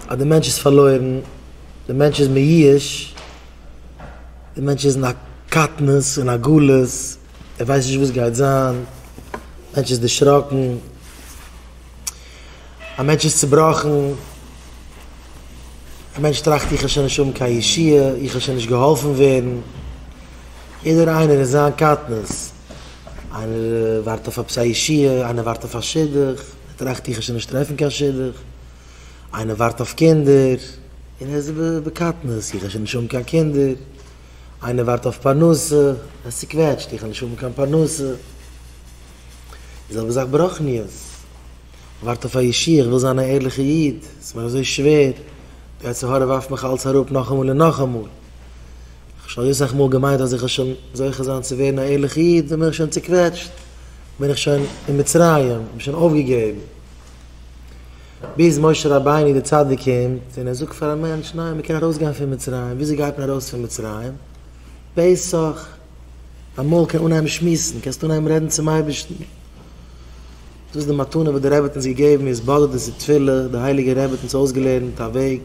אז דער מענטש איז פארלוירן, דער מענטש איז מיואש, דער מענטש איז אין א קטנות, אין א גלות, ער ווייסט נישט וואס גייט זיין, מענטש איז דערשראקן, א מענטש איז צובראכן, א מענטש טראכט איך וועל שוין נישט האבן קיין ישועה, איך וועל שוין נישט געהאלפן ווערן, יעדער איינער אין זיין קטנות, איינער ווארט אויף עפעס א ישועה, איינער ווארט אויף א שידוך, ער טראכט איך וועל שוין נישט טרעפן קיין שידוך, איינער ווארט אויף קינדער, און ער איז בקטנות, איך וועל שוין נישט האבן קיין קינדער, איינער ווארט אויף פרנסה, ער איז צוקוועטשט, איך וועל נישט האבן קיין פרנסה. די זעלבע זאך ברוחניות, ווארט אויף א ישועה, איך וויל זיין א ערליכע איד, ס'איז מיר אזוי שווער, די יצר הרע ווארפט מיך אלץ אראפ נאכאמאל און נאכאמאל, איך האב שוין אזוי סאך מאל געמיינט אז איך וועל שוין זוכה זיין צו ווערן א ערליכע איד, דאן בין איך שוין צוקוועטשט, בין איך שוין אין מצרים, איך בין שוין אויפגעגעבן. ביז משה רבינו דער צדיק קומט און ער זאגט פאר א מענטש, ניין, מען קען ארויסגיין פון מצרים, וויאזוי גייט מען ארויס פון מצרים? פסח! אמאל קען אנהייבן שמועסן, קענסט אנהייבן רעדן צום אייבערשטן. דאס איז די מתנה וואס דער רבי האט אונז געגעבן, התבודדות און תפילה, דער הייליגער רבי האט אונז אויסגעלערנט א וועג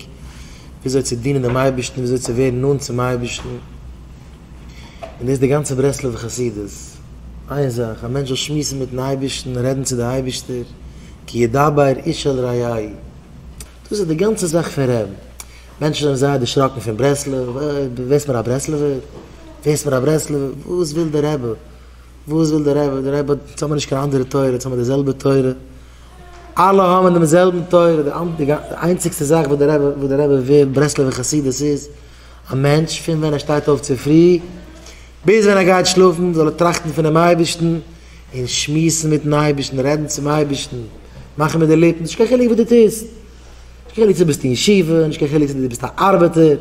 וויאזוי צו דינען דעם אייבערשטן, וויאזוי צו ווערן נאנט צום אייבערשטן, און דאס איז די גאנצע ברסלב'ע חסידות, איין זאך, א מענטש זאל שמועסן מיט'ן אייבערשטן, רעדן צו די אייבערשטער, כי ידבר איש אל רעהו, דאס איז די גאנצע זאך פון רעבן. מענטשן זענען זייער דערשראקן פון ברסלב, ווערסט מיר א ברסלב'ער? ווערסט מיר א ברסלב'ער? וואס וויל דער רבי? וואס וויל דער רבי? דער רבי, אונז האבן נישט קיין אנדערע תורה, אונז האבן די זעלבע תורה, אלע האבן דעם זעלבן תורה, די איינציגסטע זאך וואס דער רבי, וואס דער רבי וויל, ברסלב'ער חסידות איז, א מענטש פון ווען ער שטייט אויף צופרי, ביז ווען ער גייט שלאפן, זאל ער טראכטן פונעם אייבערשטן, און שמועסן מיט'ן אייבערשטן, רעדן צום אייבערשטן, מאכן מיט די ליפן, נישט קיין חילוק וואס דו טוסט, נישט קיין חילוק צו ביסט אין ישיבה, נישט קיין חילוק צו דו ביסט א ארבעטער.